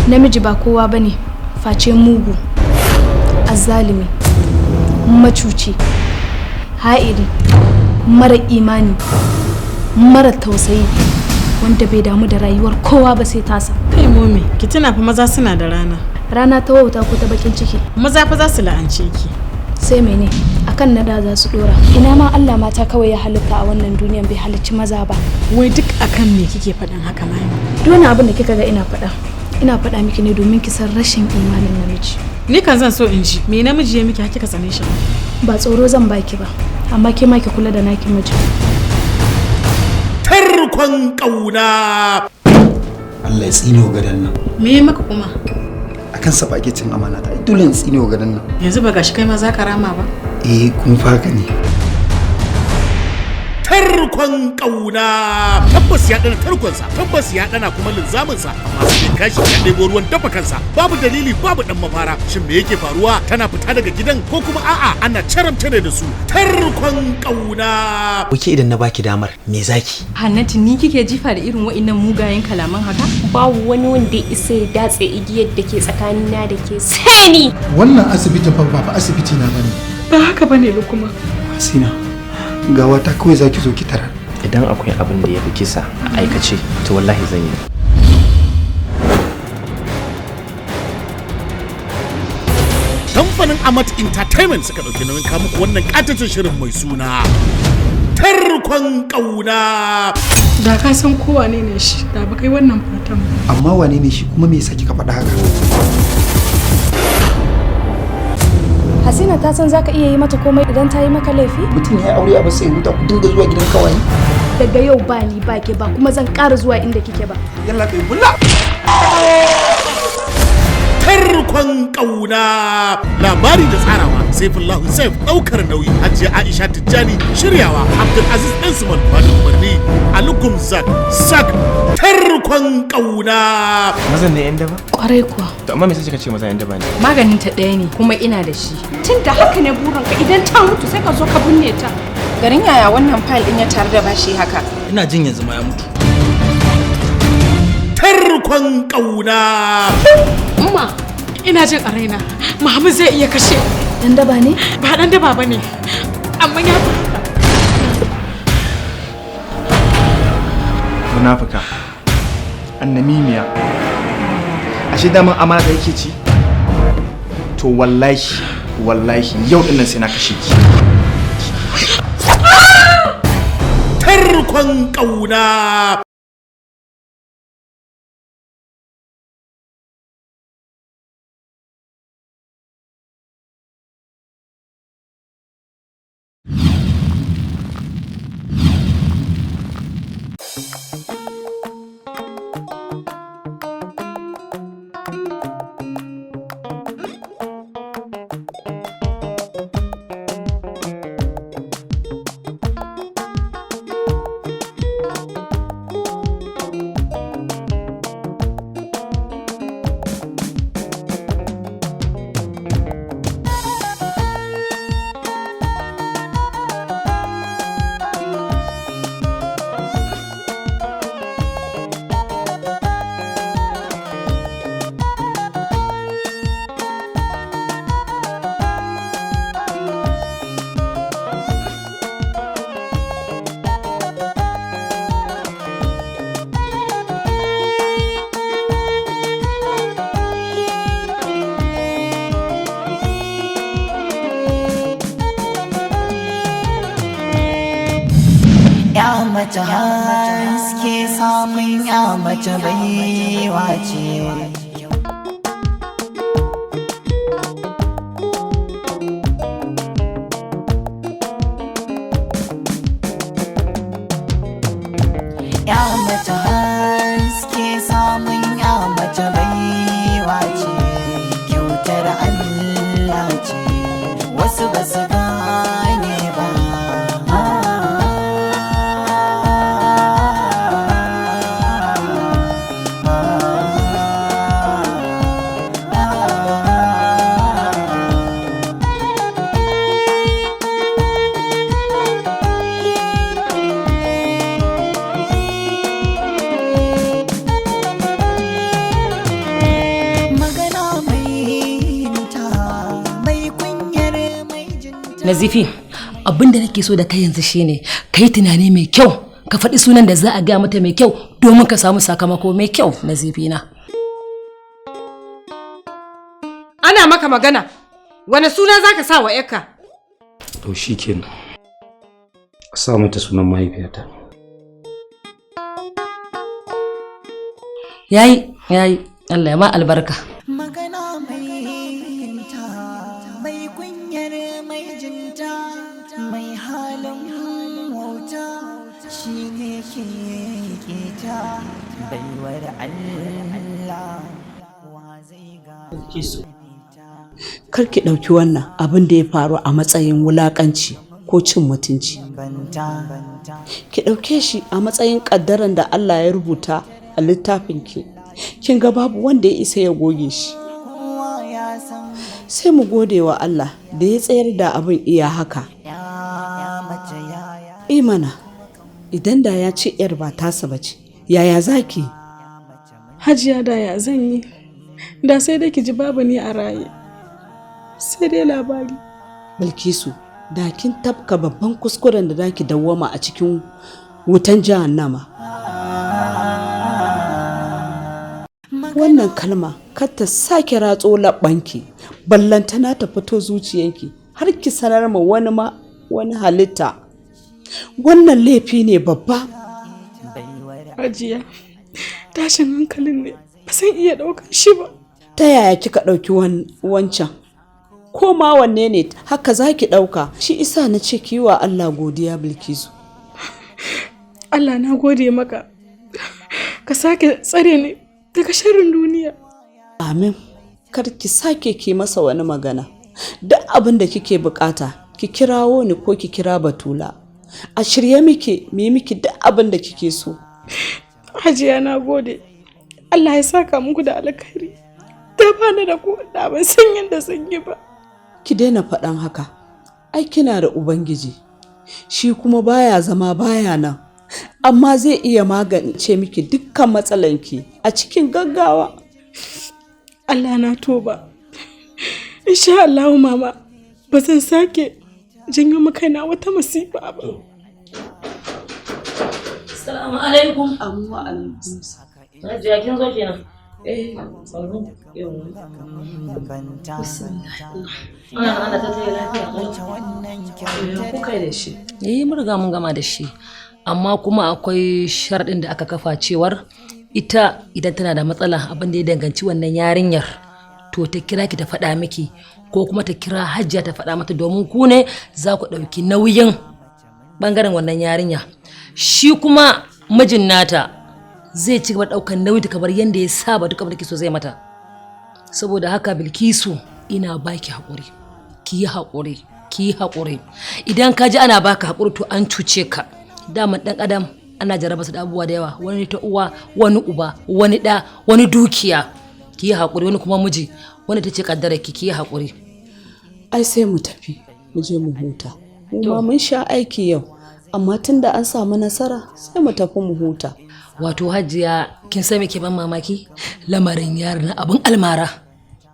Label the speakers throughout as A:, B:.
A: Namiji ba kowa bane face mugu, azzalimi, macuci, ha'iri, mara imani, mara tausayi, wanda bai damu da rayuwar kowa ba sai tasa.
B: Kai momi, ki tuna fa maza suna da rana.
A: Rana ta wauta ko ta bakin ciki?
B: Maza fa za su la'ance ki.
A: Sai mene? Akan nada za su dora. Ina ma Allah mata kawai ya halitta a wannan duniyan, bai halicci maza ba.
B: Wai duk akan me kike faɗin haka, mami?
A: Duk wani abin da kika ga ina faɗa, ina faɗa miki ne domin ki san rashin imanin namiji.
B: Ni kan zan so in ji me namiji ya miki har kika tsane shi.
A: Ba tsoro zan baki ba, amma ke ma ki kula da naki miji.
C: Tarkon ƙauna.
D: Allah ya tsine wa gadon nan.
B: Me ya maka kuma?
D: Akan sa ba cin amana ta. Ai dole in tsine wa gadon nan.
B: Yanzu ba gashi kai ma za ka rama ba?
D: Eh, kun faka ne.
C: Tarkon ƙauna. Tabbas ya ɗana tarkonsa, tabbas ya ɗana kuma linzaminsa, amma sai kashi ya ɗebo ruwan dafa kansa. Babu dalili, babu ɗan mafara. Shin me yake faruwa? Tana fita daga gidan ko kuma a'a ana caramta ne da su? Tarkon ƙauna.
E: Wuke, idan na baki damar me zaki?
F: Hannatu, ni kike jifa da irin wa'innan mugayen kalaman haka?
G: Babu wani wanda ya isa ya datse igiyar da ke tsakanina da ke sai ni.
H: Wannan asibiti fa ba asibiti na bane.
B: Ba haka bane, Lukuma.
D: Hasina, gawa ta kawai zaki zo ki tarar.
E: Idan akwai abin da ya fi kisa a aikace, to wallahi zan yi.
C: Kamfanin Amat Entertainment suka ɗauki nauyin kawo muku wannan ƙatacin shirin mai suna Tarkon Ƙauna.
B: Da ka san ko wane ne shi, da ba kai wannan fatan ba.
D: Amma wane ne shi kuma me yasa kika faɗa haka?
A: Hasina ta san zaka iya yi mata komai idan ta yi maka laifi?
D: Mutum ya yi aure a ba sai huta, ku dinga zuwa gidan kawai.
A: Daga yau ba ni ba ke ba, kuma zan ƙara zuwa inda kike ba.
D: Yalla kai bulla.
C: Tarkon Ƙauna. Labari da tsarawa Saifullahu Saif, ɗaukar nauyi Hajiya Aisha Tijjani, shiryawa Abdulaziz Ɗansuman, bada umarni Ali Gumzak Sak. Tarkon Ƙauna.
E: Mazan ne yan daba?
A: Kwarai kuwa.
E: To amma me yasa kika ce maza yan daba ne?
F: Maganin ta ɗaya ne kuma ina da shi.
G: Tun da haka ne burinka, idan ta mutu sai ka zo ka binne ta.
I: Garin yaya wannan fayil din ya tare da bashi haka?
J: Ina jin yanzu ma ya mutu.
C: Tarkon Ƙauna.
B: Umma, ina jin a raina Muhammad zai iya kashe.
A: Dan daba ne?
B: Ba dan daba bane, amma ya fi haka.
E: Munafuka. Annamimiya. Ashe daman amana da yake ci? To wallahi, wallahi yau dinnan sai na kashe ki.
C: Tarkon Ƙauna.
K: Ya mace haske, samun ya mace baiwa ce. Ya mace haske, samun ya mace baiwa ce, kyautar Allah ce, wasu ba su gane ba.
J: Nazifi, abin da nake so da kai yanzu shine ka yi tunani mai kyau, ka faɗi sunan da za a gaya mata mai kyau domin ka samu sakamako mai kyau, Nazifi na.
B: Ana maka magana. Wane suna zaka sa wa 'yarka?
L: To shikenan, a sa mata sunan mahaifiyata.
J: Yayi, yayi, Allah ya ma albarka.
K: Magana mai yinta, mai kunyar mai jinta, mai halin wauta, shi ne ke keta baiwar Allah. Wa zai
M: so. Kar ki ɗauki wannan abin da ya faru a matsayin wulaƙanci ko cin mutunci. Ki ɗauke shi a matsayin ƙaddaran da Allah ya rubuta a littafinki. Kin ga babu wanda ya isa ya goge shi. Sai mu gode wa Allah da ya tsayar da abin iya haka. Imana, idan da ya ce 'yar ba tasa ba ce, yaya zaki?
N: Hajiya, da ya zan yi? Da sai dai ki ji babu ni a raye. Sai dai labari.
M: Bilkisu, da kin tafka babban kuskuren da zaki dawwama a cikin wutan jahannama. Wannan kalma kar ta sake ratso labbanki, ballantana ta fito zuciyanki har ki sanar ma wani ma wani halitta. Wannan laifi ne babba.
N: Hajiya, tashin hankalin ne ba zan iya ɗaukar shi ba.
M: Ta yaya kika ɗauki wancan? Ko ma wanne ne haka za ki ɗauka. Shi isa na ce ki yi wa Allah godiya, Bilkisu.
N: Allah na gode maka. Ka sake tsare ni daga sharrin duniya.
M: Amin. Kar ki sake ki masa wani magana. Duk abin da kike bukata, ki kirawo ni ko ki kira Batula. A shirye muke mu yi miki duk abin da kike so.
N: Hajiya, na gode. Allah ya saka muku da alkhairi. Da bani da ku da ban san yadda zan yi ba.
M: Ki daina faɗan haka. Ai kina da Ubangiji. Shi kuma baya zama baya nan. Amma zai iya magance miki dukkan matsalanki a cikin gaggawa.
N: Allah na tuba. Insha Allah mama, ba zan sake janyo maka na wata masifa ba.
J: Assalamu alaikum.
M: Amma alaikum.
J: Hajiya, kin zo kenan.
M: Eh,
J: Sannu. Yawwa. Ana ana ta tsaye lafiya.
M: Kuka yi da shi.
J: Eh, mun riga mun gama da shi. Amma kuma akwai sharɗin da aka kafa cewar ita idan tana da matsala abin da ya danganci wannan yarinyar, to ta kira ki ta faɗa miki ko kuma ta kira Hajiya ta faɗa mata, domin ku ne za ku ɗauki nauyin ɓangaren wannan yarinya. Shi kuma mijin nata zai ci gaba da ɗaukar nauyi ta kamar yadda ya saba duk abin da so zai mata. Saboda haka Bilkisu, ina baki haƙuri, ki yi haƙuri, ki yi haƙuri. Idan ka ji ana baka haƙuri, to an cuce ka. Daman ɗan adam ana jarraba su da abubuwa da yawa, wani ta uwa, wani uba, wani ɗa, wani dukiya. Ki yi haƙuri, wani kuma miji, wani ta ce kaddara ki, ki yi haƙuri.
M: Ai sai mu tafi, mu je mu huta. Mu ma mun sha aiki yau, amma tunda an samu nasara sai mu tafi mu huta.
J: Wato Hajiya, kin san me ke ban mamaki? Lamarin yaron na abin almara.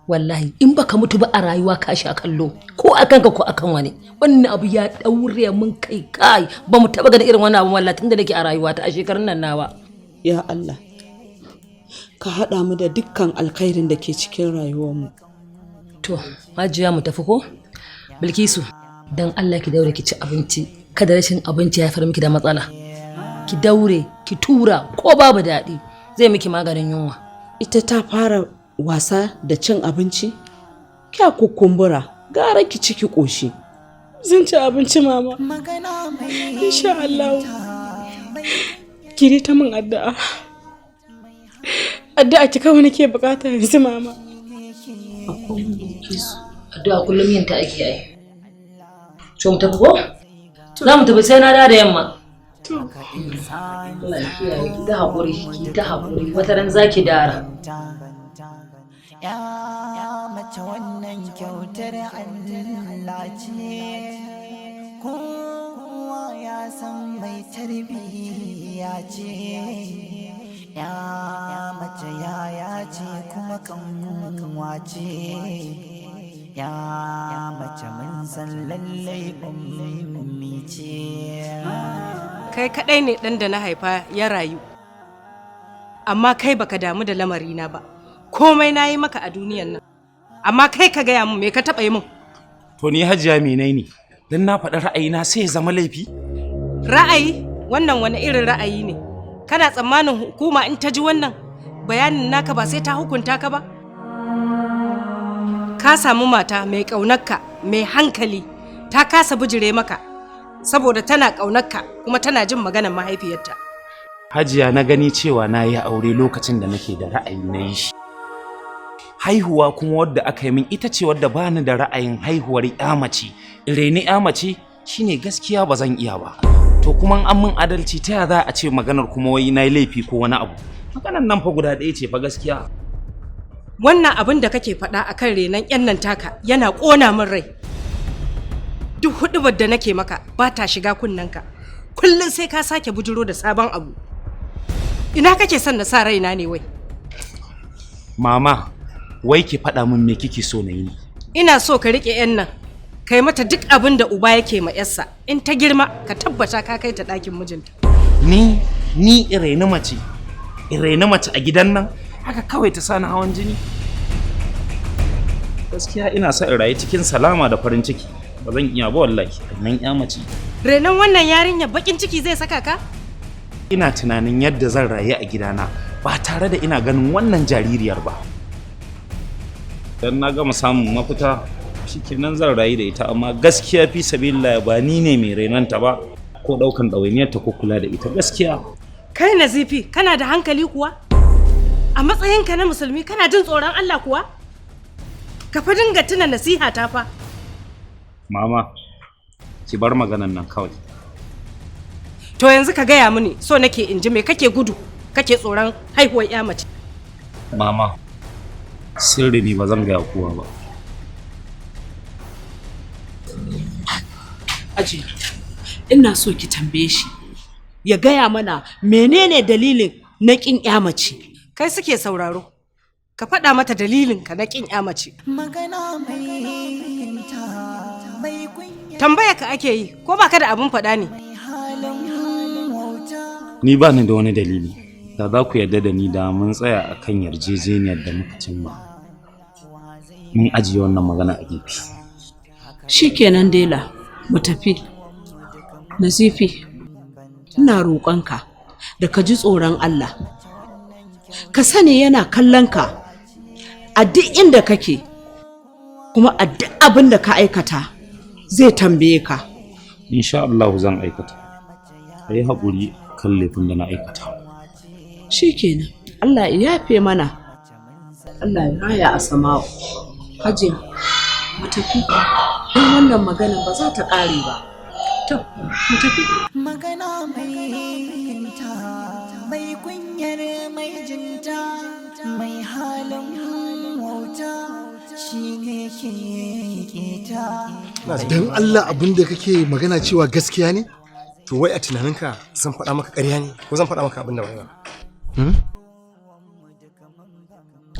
J: Wallahi in baka mutu ba a rayuwa ka sha kallo, ko akan ka ko akan wani. Wannan abu ya daure mun kai, kai ba mu taba ganin irin wannan abu wallahi tunda nake a rayuwata a shekarun nan nawa.
M: Ya Allah, ka haɗa mu da dukkan alkhairin da ke cikin rayuwarmu.
J: To Hajiya, mu tafi ko? Bilkisu, dan Allah ki daure ki ci abinci, kada rashin abinci ya haifar miki da matsala. Ki daure ki tura ko babu daɗi, zai miki maganin yunwa.
M: Ita ta fara wasa da cin abinci? Kya kukumbura, gara ki ci ki ƙoshi.
N: Zan ci abinci mama. Insha Allah. Ki dai ta min addu'a. Addu'a ki kawai nake bukata yanzu mama.
J: Addu'a kullum yin ta ake yi. To mu tafi ko? Za mu tafi, sai na da yamma.
N: To.
J: Allah ya kiyaye, ki ta haƙuri, ki ta haƙuri, wata ran za ki dara.
K: Ya mace, wannan kyautar Allah ce, kowa ya san mai tarbiyya ce. Ya mace yaya ce kuma kanwa ce. Ya mace mun san lallai ummi ce.
B: Kai kaɗai ne ɗan da na haifa ya rayu, amma kai baka damu da lamarina ba. Komai na yi maka a duniyan nan, amma kai ka gaya mun me ka taɓa yi mun?
O: To ni Hajiya menai ne? Dan na faɗi ra'ayina sai ya zama laifi?
B: Ra'ayi? Wannan wani irin ra'ayi ne? Kana tsammanin hukuma in ta ji wannan bayanin naka ba sai ta hukunta ka ba? Ka samu mata mai ƙaunarka, mai hankali, ta kasa bijire maka saboda tana ƙaunarka kuma tana jin maganar mahaifiyarta.
O: Hajiya, na gani cewa na yi aure lokacin da nake da ra'ayi na yi shi. Haihuwa kuma wadda aka yi min ita ce wadda bani da ra'ayin haihuwar ya mace. Reni ya mace shine gaskiya ba zan iya ba. To kuma an min adalci, ta ya za a ce maganar kuma wai na yi laifi ko wani abu? Maganar nan fa guda ɗaya ce fa gaskiya.
B: Wannan abin da kake faɗa akan renon 'yan nan taka yana ƙona min rai. Duk huɗubar da nake maka ba ta shiga kunnenka. Kullum sai ka sake bujuro da sabon abu. Ina kake son na sa raina ne wai?
O: Mama, wai ki faɗa min me kike so na yi ne?
B: Ina so ka riƙe 'yan nan, kai mata duk abin da uba yake ma 'yarsa. In ta girma, ka tabbata ka kai ta ɗakin mijinta.
O: Ni in raini mace, in raini mace a gidan nan, haka kawai ta sani hawan jini? Gaskiya ina son in rayu cikin salama da farin ciki. Ba zan iya ba wallahi, nan ya mace.
B: Renon wannan yarinya bakin ciki zai saka ka?
O: Ina tunanin yadda zan rayu a gidana ba tare da ina ganin wannan jaririyar ba. Dan na gama samun mafita, shikenan zan rayu da ita, amma gaskiya fi sabilillah ba ni ne mai renonta ba ko daukan ɗawainiyarta ko kula da ita gaskiya.
B: Kai Nazifi, kana da hankali kuwa? A matsayinka na musulmi, kana jin tsoron Allah kuwa? Ka fa dinga tuna nasiha ta fa.
O: Mama, ki bar maganan nan kawai.
B: To yanzu ka gaya mini, so nake in ji me kake gudu, kake tsoron haihuwar ya mace?
O: Mama, sirri ne, ba zan gaya kowa ba.
M: Aji, ina so ki tambaye shi ya gaya mana menene dalilin na ƙin ya mace.
B: Kai suke sauraro. Ka faɗa mata dalilin ka na ƙin ya mace.
K: Magana mai ta mai kunya.
B: Tambaya ka ake yi, ko baka da abin faɗa ne?
K: Halin wauta.
O: Ni ba ni da wani dalili. Da za ku yarda da ni, da mun tsaya akan yarjejeniyar da muka cimma, mun ajiye wannan magana a gefe.
M: Shikenan Dela, mu tafi. Nazifi, ina roƙonka da ka ji tsoron Allah. Ka sani yana kallon ka a duk inda kake, kuma a duk abin da ka aikata zai tambaye ka.
O: Insha Allah zan aikata. A yi haƙuri kan laifin da na aikata.
M: Shikenan, Allah ya yafe mana. Allah ya raya a sama'u. Hajiya, mu tafi. Don wannan magana ba za ta ƙare ba. To, mu tafi.
K: Magana mai ta mai kunyar mai jinta, mai halin wauta shi ne ke keta.
H: Dan Allah, abin da kake magana cewa gaskiya ne?
P: To wai a tunaninka zan faɗa maka ƙarya ne ko zan faɗa maka abin da ba ba?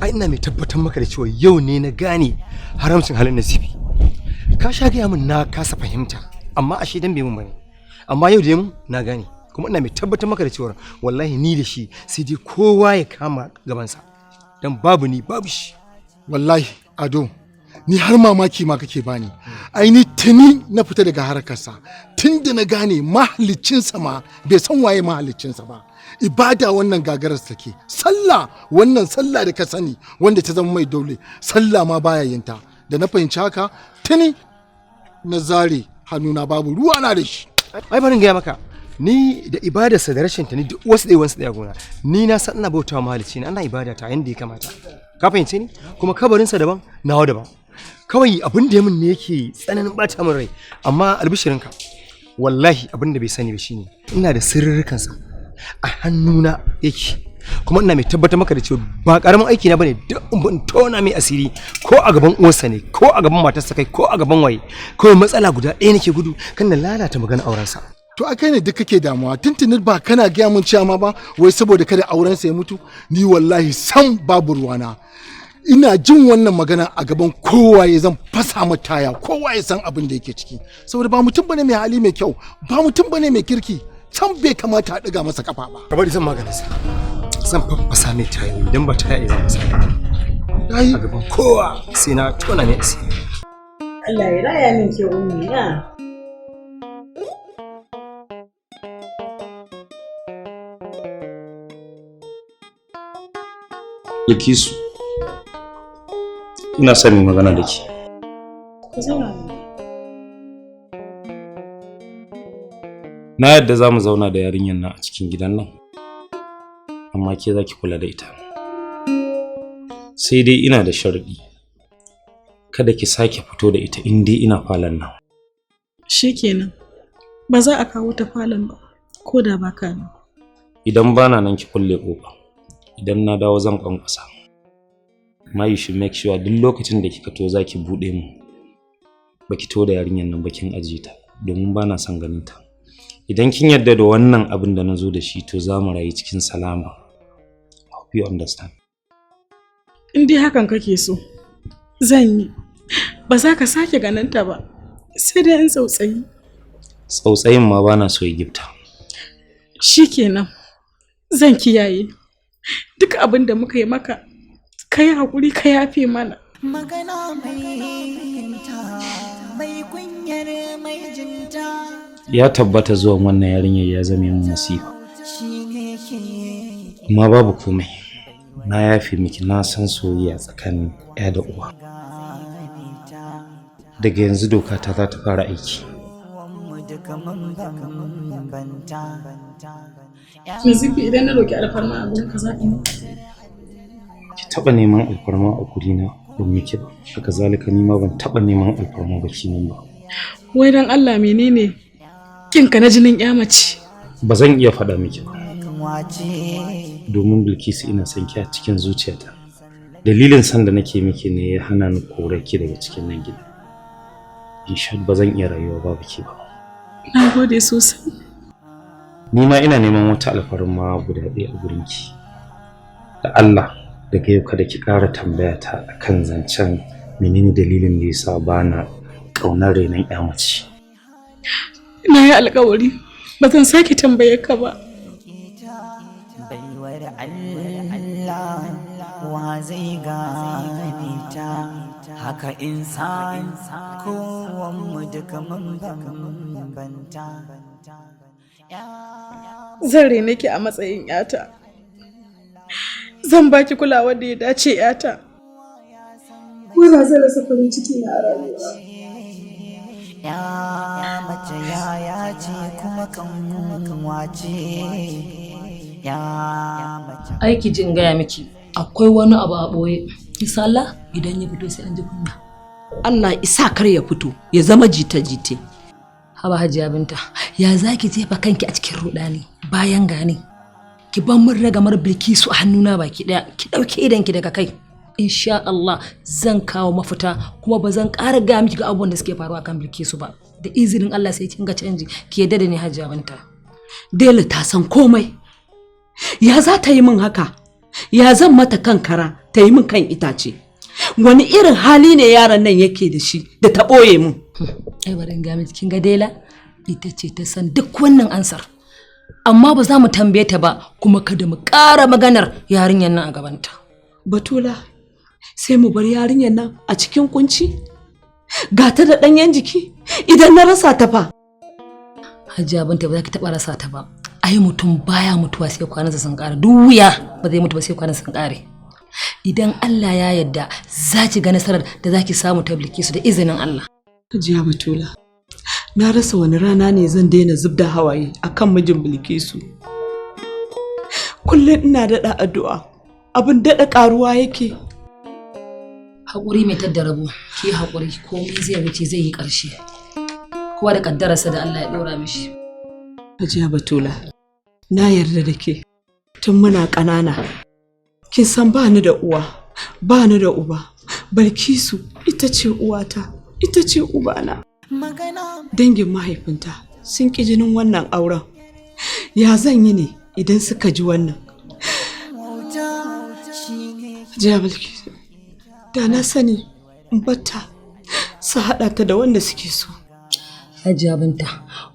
P: Ai ina mai tabbatar maka da cewa yau ne na gane haramcin halin Nazifi. Ka sha gaya min, na kasa fahimta, amma ashe dan bai mun bane. Amma yau da mun na gane, kuma ina mai tabbatar maka da cewa wallahi ni da shi sai dai kowa ya kama gabansa. Dan babu ni babu shi.
H: Wallahi Ado, ni har mamaki ma kake bani. Ai ni tuni na fita daga harkarsa tun da na gane mahaliccinsa ma bai san waye mahaliccinsa ba. Ibada wannan gagarar take, sallah, wannan sallah da ka sani wanda ta zama mai dole, sallah ma baya yin ta. Da na fahimci haka, tuni na zare hannuna, babu ruwa na da shi.
P: Ai barin gaya maka, ni da ibadarsa da rashin ta ni duk wasu ɗaya wasu ɗaya gona. Ni na san ina bautawa mahalicci na, ina ibada ta yanda ya kamata. Ka fahimce ni? Kuma kabarinsa daban, nawa daban. Kawai abin da ya min ne yake tsananin bata min rai. Amma albishirinka, wallahi abin da bai sani ba shine ina da sirrikansa a hannuna yake, kuma ina mai tabbatar maka da cewa ba karamin aiki na bane duk in tona mai asiri, ko a gaban uwarsa ne, ko a gaban matarsa, kai ko a gaban waye. Kawai matsala guda ɗaya nake gudu, kan na lalata magana aurensa.
H: To akai ne duk kake damuwa. Tuntunin ba kana gaya mun cewa ma ba wai saboda kada aurensa ya mutu? Ni wallahi sam babu ruwana. Ina jin wannan magana a gaban kowaye zan fasa mata taya, kowa ya san abin da yake ciki, saboda ba mutum bane mai hali mai kyau, ba mutum bane mai kirki. Can bai kamata a ɗiga masa kafa ba.
P: Ka bari zan maganin sa. Zan faffasa mai tayoyi, dan ba taya zan fasa.
H: Ai
P: a gaban kowa sai na tona mai asiri.
M: Allah ya raya min ke, Ummi na.
L: Bilkisu, ina son mai magana da ke.
N: Ku zauna.
L: Na yadda za mu zauna da yarinyar nan a cikin gidan nan, amma ke za ki kula da ita. Sai dai ina da sharaɗi. Kada ki sake fito da ita in dai ina falon nan.
N: Shikenan. Ba za a kawo ta falon ba, ko da ba ka nan.
L: Idan bana nan ki kulle ƙofa. Idan na dawo zan ƙwanƙwasa. Amma you should make sure duk lokacin da kika to za ki buɗe mu. Baki to da yarinyar nan ba kin ajiye ta, domin bana son ganin ta. Idan kin yarda da wannan abin da na zo da shi, to za mu rayu cikin salama. I hope you understand.
N: In dai hakan kake so, zan yi. Ba za ka sake ganin ta ba, sai dai in tsautsayi.
L: Tsautsayin ma bana so ya gifta.
N: Shikenan. Zan kiyaye. Duk abin da muka yi maka, ka yi haƙuri ka yafe mana.
K: Magana mai yinta, mai kunyar mai jinta.
L: Ya tabbata zuwan wannan yarinyar ya zame min masifa.
K: Shi ne ke
L: Amma babu komai. Na yafe miki, na san soyayya tsakanin 'ya da uwa. Daga yanzu doka ta za ta fara aiki.
K: Mu duka mun bambanta.
N: Nazifi, idan na roƙi alfarma a gurin ka, za ka yi?
L: Ki taɓa neman alfarma a gurina ban miki ba. Haka zalika ni ma ban taɓa neman alfarma ba ki min ba.
N: Wai dan Allah, menene kinka na jinin 'ya mace?
L: Ba zan iya faɗa miki ba.
K: Wace?
L: Domin Bilkisu, ina son ki a cikin zuciyata. Dalilin san da nake miki ne ya hana ni korar ki daga cikin nan gida. In short, ba zan iya rayuwa babu ki ba.
N: Na gode sosai.
L: Ni ma ina neman wata alfarma guda ɗaya a gurinki. Da Allah, daga yau kada ki ƙara tambaya ta akan zancen menene dalilin da yasa ba na ƙaunar renon 'ya mace.
N: Na yi alkawari ba zan sake tambaye ka ba.
K: Baiwar Allah, wa zai gane ta? Haka insan, kowanmu duka mun bambanta.
N: Zan rene ki a matsayin 'yata. Zan baki kulawar da ya dace 'yata. Ba zan rasa farin ciki na a rayuwa.
K: Ya mace yaya ce kuma kanwa ce ya mace.
J: Aiki jin gaya miki, akwai wani abu a ɓoye. Insha Allah idan ya fito sai an ji kunya.
M: Allah isa kar ya fito ya zama jita-jita.
J: Haba Hajiya Binta, ya za ki jefa kanki a cikin rudani bayan gane? Ki ban min ragamar Bilkisu a hannuna baki daya, ki ɗauke idanki daga kai. Insha Allah zan kawo mafita, kuma ba zan ƙara gaya miki ga abubuwan da suke faruwa kan Bilkisu ba. Da izinin Allah sai kin ga canji, ki yadda da ni, Hajiya Binta.
M: Dela ta san komai. Ya za ta yi min haka? Ya zan mata kan kara ta yi min kan itace? Wani irin hali ne yaron nan yake da shi da ta ɓoye min?
J: Ai bari in ga miki, kin ga Dela ita ce ta san duk wannan ansar. Amma ba za mu tambaye ta ba, kuma kada mu ƙara maganar yarinyar nan a gabanta.
M: Batula, sai mu bar yarinyar nan a cikin kunci? Ga ta da ɗanyen jiki, idan na rasa ta fa?
J: Hajiya Binta, ba za ki taɓa rasa ta ba. Ai mutum baya mutuwa sai kwanansa sun ƙare. Duk wuya ba zai mutu ba sai kwanansa sun ƙare. Idan Allah ya yarda za ki ga nasarar da za ki samu ta Bilkisu da izinin Allah.
M: Hajiya Batula, na rasa wani rana ne zan daina zub da hawaye akan mijin Bilkisu. Kullum ina daɗa addu'a, abin daɗa ƙaruwa yake.
J: Haƙuri mai tadda rabo, ki haƙuri, komai zai wuce, zai yi ƙarshe. Kowa da ƙaddararsa da Allah ya ɗora mishi.
M: Hajiya Batula, na yarda da ke tun muna ƙanana. Kin san ba ni da uwa, ba ni da uba. Bilkisu ita ce uwata, ita ce ubana. Dangin mahaifinta sun ƙi jinin wannan auren. Ya zan yi ne idan suka ji wannan? Hajiya Bilkisu, Da na sani in batta su haɗa ta da wanda suke so.
J: Hajiya Binta,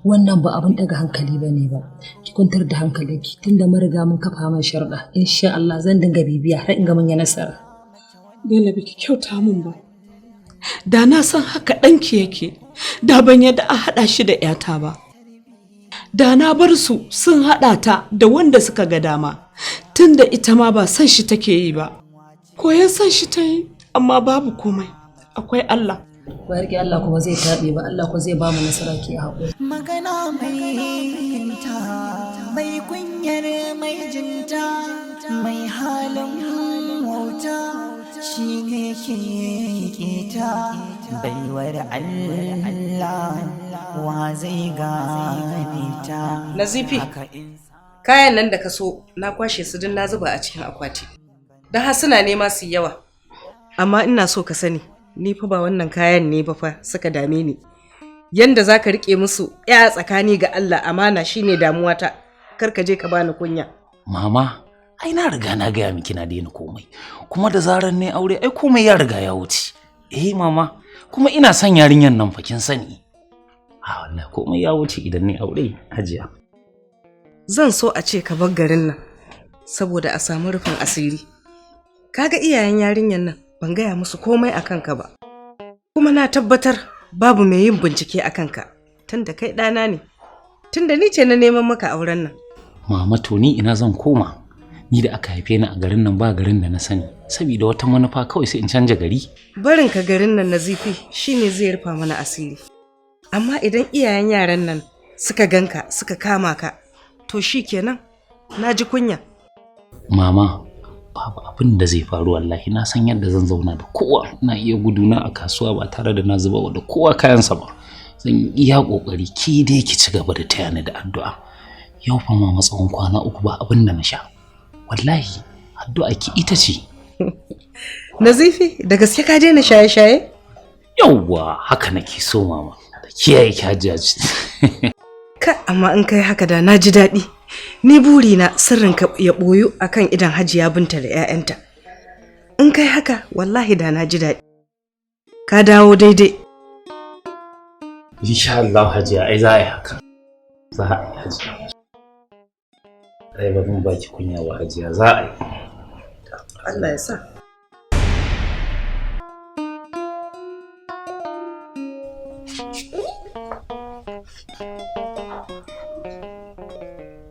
J: wannan ba abin daga hankali ba ne ba. Ki kwantar da hankalinki tunda mun riga mun kafa mai sharɗa. Insha Allah zan dinga bibiya har in ga mun yi nasara.
M: Bello, biki kyauta min ba. Da na san haka ɗanki yake, da ban yadda a haɗa shi da ‘yata ba. Da na bar su sun haɗa ta da wanda suka ga dama, tunda ita ma ba san shi take yi ba. Koyan san shi ta yi, amma babu komai, akwai Allah.
J: Ba rike Allah kuma zai taɓe ba, Allah ko zai ba mu nasara, ki haƙuri.
K: Magana mai yinta, mai kunyar mai jinta, mai halin wauta shi ne ke keta. Baiwar Allah, wa zai gane ta?
B: Nazifi, kayan nan da ka so na kwashe su din, na zuba a cikin akwati. Don har suna nema su yi yawa. Amma ina so ka sani, ni fa ba wannan kayan ne ba fa suka dame ni. Yanda za ka riƙe musu ya tsakani ga Allah amana shine damuwata. Kar ka je ka bani kunya.
O: Mama, ai na riga na gaya miki na daina komai. Kuma da zarar ne aure, ai komai ya riga ya wuce. Eh mama, kuma ina son yarinyar nan fa, kin sani. A wallahi komai ya wuce idan ne aure, Hajiya.
B: Zan so a ce ka bar garin nan saboda a samu rufin asiri. Kaga iyayen yarinyar nan, ban gaya musu komai a kanka ba. Kuma na tabbatar babu mai yin bincike a kanka tunda kai ɗana ne. Tunda ni ce na neman maka auren nan.
O: Mama, to ni ina zan koma? Ni da aka haife ni a garin nan, ba garin da na sani. Saboda wata manufa kawai sai in canja gari.
B: Barin ka garin nan, Nazifi, shine zai rufa mana asiri. Amma idan iyayen yaran nan suka ganka suka kama ka, to shi kenan na ji kunya.
O: Mama, babu abin da zai faru wallahi, na san yadda zan zauna da kowa. Na iya guduna a kasuwa ba tare da na zuba wa da kowa kayansa ba. Zan iya kokari, ki dai ki ci gaba da taya ni da addu'a. Yau fa mama tsawon kwana 3 ba abin da na sha. Wallahi addu'a ki ita ce.
B: Nazifi, da gaske ka daina shaye-shaye?
O: Yauwa, haka nake so mama. Da kiyaye ki, Hajjaji.
B: Ka amma in kai haka da na ji daɗi. Ni burina sirrinka ya ɓoyu akan idan Hajiya Binta da 'ya'yanta. In kai haka wallahi da na ji daɗi. Ka dawo daidai.
O: Insha Allah Hajiya, ai za a yi haka. Za a yi, Hajiya. Ai ba zan baki kunya ba Hajiya, za a yi.
B: Allah ya sa.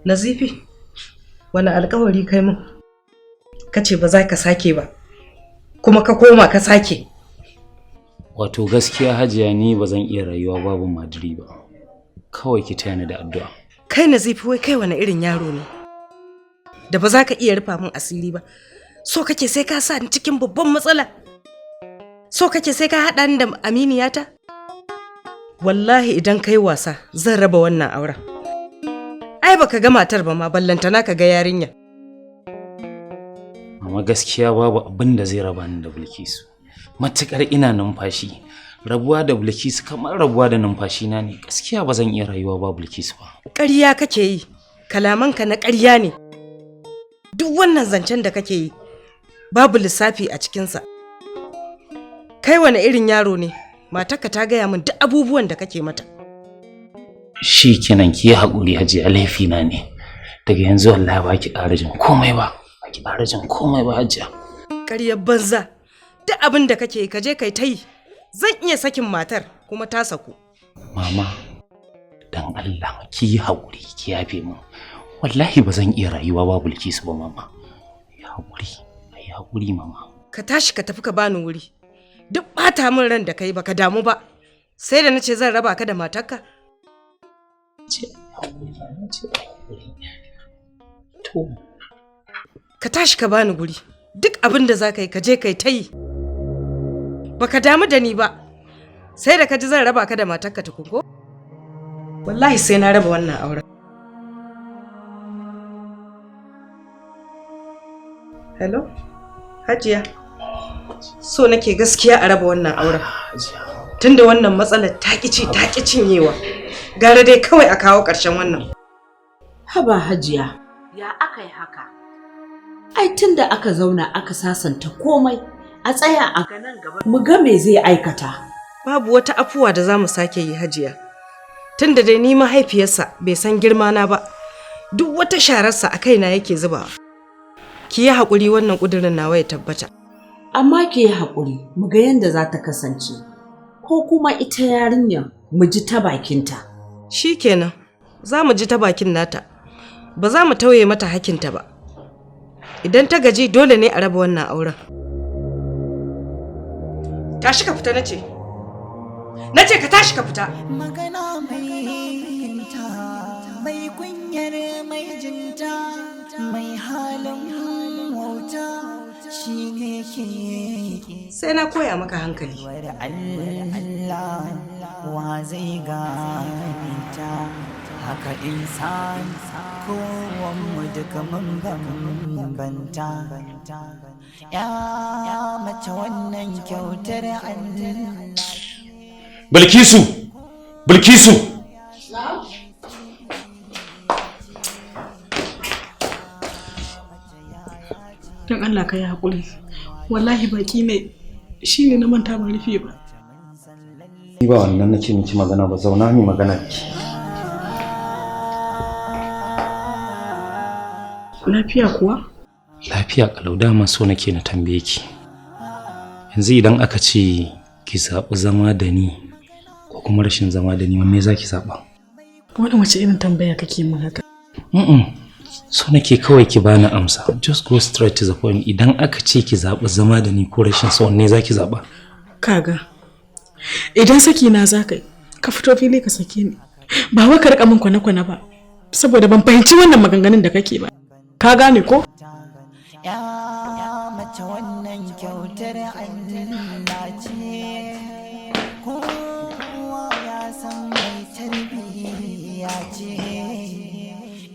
B: Nazifi, wani alkawari kai min? Ka ce ba za ka sake ba, kuma ka koma ka sake.
O: Wato gaskiya Hajiya, ni ba zan iya rayuwa babu madiri ba. Kawai ki taya ni da addu'a.
B: Kai Nazifi, wai kai wani irin yaro ne? Da ba za ka iya rufa min asiri ba. So kake sai ka sa ni cikin babban matsala. So kake sai ka haɗa ni da aminiyata? Wallahi idan kai wasa zan raba wannan auren. Ai baka ga matar ba ma, ballantana ka ga yarinya.
O: Amma gaskiya babu abin da zai raba ni da Bilkisu. Matukar ina numfashi, rabuwa da Bilkisu kamar rabuwa da numfashi na ne. Gaskiya ba zan iya rayuwa ba Bilkisu ba.
B: Ƙarya kake yi, kalamanka na ƙarya ne. Duk wannan zancen da kake yi, babu lissafi a cikinsa. Kai wani irin yaro ne? Matarka ta gaya min duk abubuwan da kake mata.
O: Shi kenan, ki yi haƙuri Hajiya, laifina ne. Daga yanzu wallahi ba ki ƙara jin komai ba. Ba ki ƙara jin komai ba, Hajiya.
B: Ƙaryar banza. Duk abin da kake yi ka je kai ta yi. Zan iya sakin matar kuma ta saku.
O: Mama, dan Allah ki yi haƙuri, ki yafe min. Wallahi ba zan iya rayuwa ba Bilkisu ba mama. Yi haƙuri, yi haƙuri mama.
B: Ka tashi ka tafi ka bani wuri. Duk ɓata min ran da kai baka damu ba. Sai da nace zan raba ka da matarka.
O: Ce to.
B: Ka tashi ka bani guri. Duk abin da za ka yi ka je kai ta yi. Baka damu da ni ba. Sai da ka ji zan raba ka da matarka tukun ko? Wallahi sai na raba wannan auren. Hello? Hajiya. So nake gaskiya a raba wannan auren. Tunda wannan matsalar ta ƙi ci ta ƙi cinyewa. Gara dai kawai a kawo ƙarshen wannan.
M: Haba Hajiya, ya aka yi haka? Ai tunda aka zauna aka sasanta komai, A tsaya a mu ga me zai aikata.
B: Babu wata afuwa da za mu sake yi, Hajiya. Tunda dai ni mahaifiyarsa bai san girma na ba. Duk wata shararsa a kaina yake zubawa. Ki yi haƙuri, wannan ƙudurin nawa ya tabbata.
M: Amma ki yi haƙuri mu ga yadda za ta kasance. Ko kuma ita yarinyar mu ji ta bakinta.
B: Shikenan, za mu ji ta bakin nata. Ba za mu tauye mata hakinta ba. Idan ta gaji, dole ne a raba wannan auren. Tashi ka fita nace. Nace ka tashi ka fita.
K: Magana mai yinta, mai kunyar mai jinta, mai halin wauta shi ne ke
B: Sai na koya maka hankali.
K: Allah, wa zai gane ta? Haka insan, kowanmu duka mun bambanta. Ya mace, wannan kyautar Allah.
O: Bilkisu! Bilkisu!
N: Don Allah ka yi haƙuri. Wallahi baki ne, shi ne na manta ban rufe ba.
O: Ni ba wannan nake miki magana ba, zauna mi magana da ki.
N: Lafiya kuwa?
O: Lafiya kalau, dama so nake na tambaye ki. Yanzu idan aka ce ki zaɓi zama da ni ko kuma rashin zama da ni, wanne za ki zaɓa?
N: Wannan wace irin tambaya kake min haka?
O: Mm. So nake kawai ki bani amsa. Just go straight to the point. Idan aka ce ki zaɓi zama da ni ko rashin sa, wanne za ki zaɓa?
N: Kaga. Idan saki na za ka yi, ka fito fili ka sake ni. Ba wai ka rika min kwane-kwane ba. Saboda ban fahimci wannan maganganun da kake ba. Ka gane ko?
K: Ya mace, wannan kyautar Allah ce, kowa ya san mai tarbiyya ce.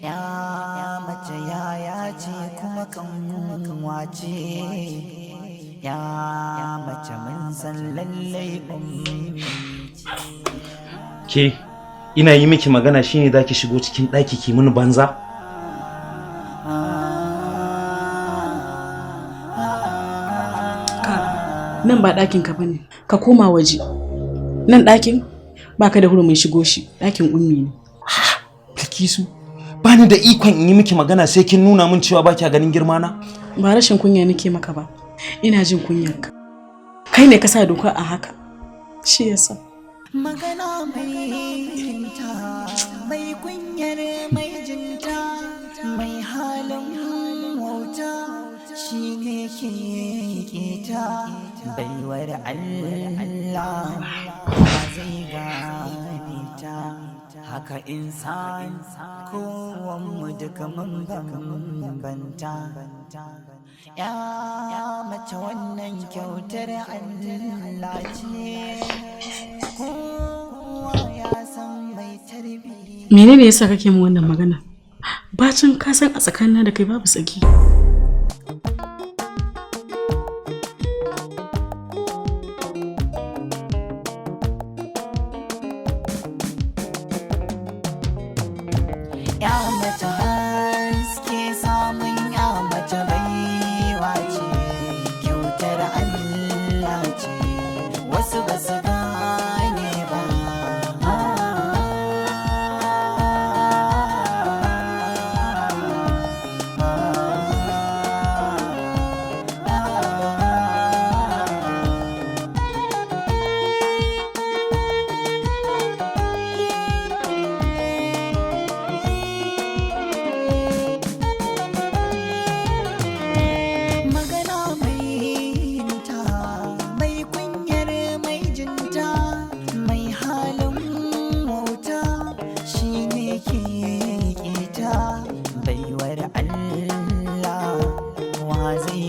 K: Ya mace yaya ce kuma kanwa ce. Ya mace, mun san lallai ummi.
O: Ke, ina yi miki magana shine zaki shigo cikin ɗaki ki mini banza?
N: Ka nan ba ɗakin ka bane. Ka koma waje. Nan ɗakin baka da hurumin shigo shi. Ɗakin ummi ne.
O: Bilkisu, bani da ikon in yi miki magana sai kin nuna min cewa ba kya ganin girma na?
N: Ba rashin kunya nake maka ba. Ina jin kunyar ka. Kai ne ka sa doka a haka. Shi yasa.
K: Magana mai yinta, mai kunyar mai jinta, mai halin wauta shi ne ke keta. Baiwar Allah, wa zai gane ta? Haka insan, kowanmu duka mun bambanta. Ya mace, wannan kyautar Allah ce, kowa ya san mai tarbiyya.
N: Menene yasa kake min wannan magana? Bacin ka san a tsakanina da kai babu tsaki.
K: Ya mace haske, samun ya mace baiwa ce, kyautar Allah ce, wasu ba su gane ba. Magana mai yinta, mai kunyar mai jinta, mai halin wauta shi ne ke keta. Baiwar Allah, wa zai